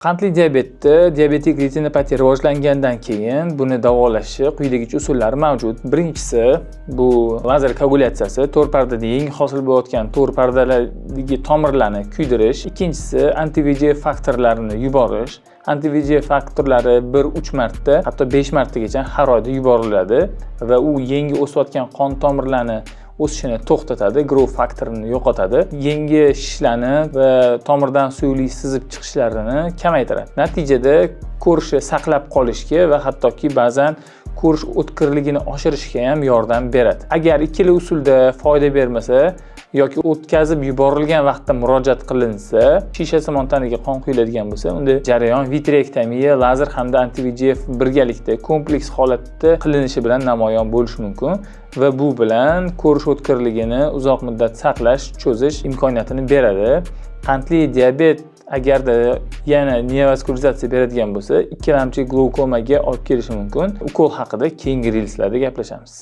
Qandli diabetda diabetik retinopatiya rivojlangandan keyin buni davolashni quyidagicha usullari mavjud. Birinchisi bu lazer koagulyatsiyasi, to'r pardada yangi hosil bo'layotgan to'r pardalardagi tomirlarni kuydirish. Ikkinchisi anti-VEGF faktorlarini yuborish. Anti-VEGF faktorlari 1-3 marta, hatto 5 martagacha har oyda yuboriladi va u yangi o'sayotgan qon tomirlarni o'sishini to'xtatadi, growth faktorini yo'qotadi, yangi shishlarni va tomirdan suyuqlik sizib chiqishlarini kamaytiradi. Natijada ko'rishni saqlab qolishga va hattoki ba'zan ko'rish o'tkirligini oshirishga ham yordam beradi. Agar ikkala usulda foyda bermasa yoki o'tkazib yuborilgan vaqtda murojaat qilinsa, shishasimon tanaga qon quyiladigan bo'lsa, unda jarayon vitrektomiya, lazer hamda anti-VEGF birgalikda kompleks holatda qilinishi bilan namoyon bo'lishi mumkin va bu bilan ko'rish o'tkirligini uzoq muddat saqlash, cho'zish imkoniyatini beradi. Qandli diabet agarda yana neovaskularizatsiya beradigan bo'lsa, ikkilamchi glaukomaga olib kelishi mumkin. Ukol haqida keyingi reelslarda gaplashamiz.